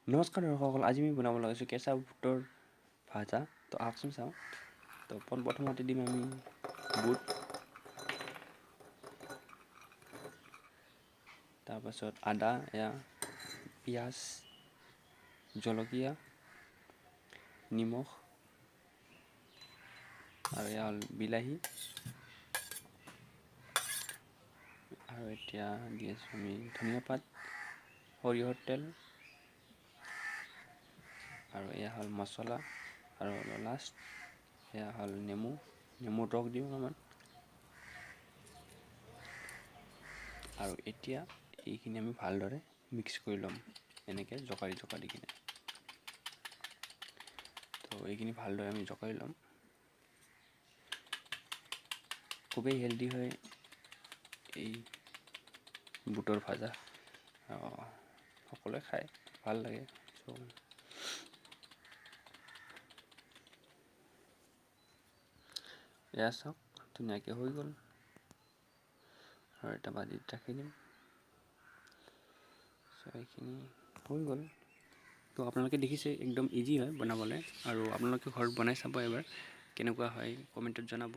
নমস্কাৰ দৰ্শকসকল, আজি আমি বনাব লাগিছোঁ কেঁচা বুটৰ ভাজা। তো আহকচোন চাওঁ। তো পোনপ্ৰথমতে দিম আমি বুট, তাৰপাছত আদা, এয়া পিঁয়াজ, জলকীয়া, নিমখ আৰু এয়া হ'ল বিলাহী। আৰু এতিয়া দি আছোঁ আমি ধনিয়া পাত, সৰিয়হৰ তেল আৰু এয়া হ'ল মছলা আৰু লাষ্ট এয়া হ'ল নেমু, নেমুৰ ৰস দিম অলপমান। আৰু এতিয়া এইখিনি আমি ভালদৰে মিক্স কৰি ল'ম এনেকৈ জোকাৰি জোকাৰি কিনে। তো এইখিনি ভালদৰে আমি জোকাৰি ল'ম। খুবেই হেল্ডি হয় এই বুটৰ ভাজা, সকলোৱে খায় ভাল লাগে। চ' এয়া চাওক, ধুনীয়াকৈ হৈ গ'ল। আৰু এটা বাতিত ৰাখি দিম। চ' এইখিনি হৈ গ'ল। তো আপোনালোকে দেখিছে একদম ইজি হয় বনাবলৈ, আৰু আপোনালোকে ঘৰত বনাই চাব এবাৰ কেনেকুৱা হয়, কমেণ্টত জনাব।